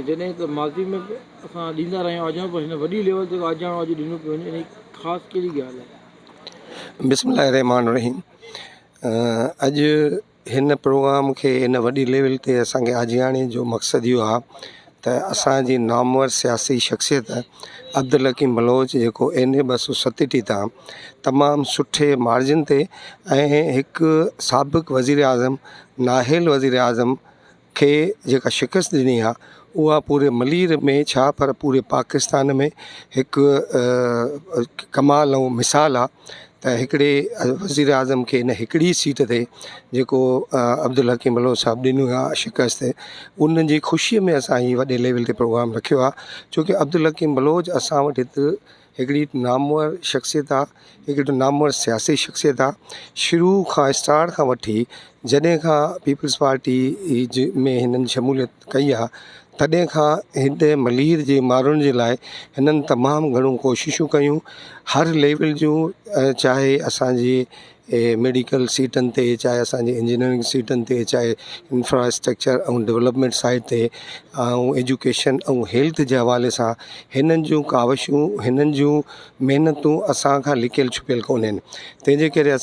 جڏهن ته ماضي ۾ به اسان ڏيندا رهيا آهيون آجياڻو پر هن وڏي ليول تي آجياڻو اڄ ڏنو پيو وڃي ان جي خاص ڪهڙي ڳالهه آهي؟ بسم الله الرحمٰن الرحيم اڄ هن پروگرام کي هن وڏي ليول تي اسان کي آجياڻي جو مقصد اهو آهي ته اسان جي نامور سياسي شخصيت عبدالحڪيم بلوچ جيڪو اين اي 237 تان تمام سٺي مارجن تي ۽ هڪ سابق وزيراعظم نااهل وزيراعظم کي جيڪا شڪست ڏني آهي اها پوري ملير ۾ ڇا پر پوري پاڪستان ۾ هڪ ڪمال ۽ مثال آهي ته هڪڙي وزير اعظم کي ان هڪڙي سيٽ تي جيڪو عبدالحڪيم بلوچ صاحب ڏنو آهي شڪست ان جي خوشيء ۾ اسان هي وڏي ليول تي پروگرام رکيو آهي ڇو ڪه عبدالحڪيم بلوچ اسان وٽ هت هڪڙي نامور شخصيت آ هڪڙي نامور سياسي شخصيت آ شروع کان اسٽارٽ کان وٺي جڏهن کان پيپلز پارٽي جي ۾ هنن شموليت ڪئي آ تڏهن کان هتي ملير جي ماڻهن جي لاء هنن تمام گهڻو ڪوششون ڪيون هر ليول جون چاهي اسانجي ميڊيڪل سيٽن تي چاهي اسان جي انجنيئرنگ سيٽن تي چاهي انفراسٽرڪچر ۽ ڊولپمينٽ سائيڊ تي ۽ ايجوڪيشن ۽ هيلٿ جي حوالي سان هنن جون ڪاوشون هنن جون محنتون اسان کان لڪيل ڇپيل ڪونهن تنهن جي ڪري اسان.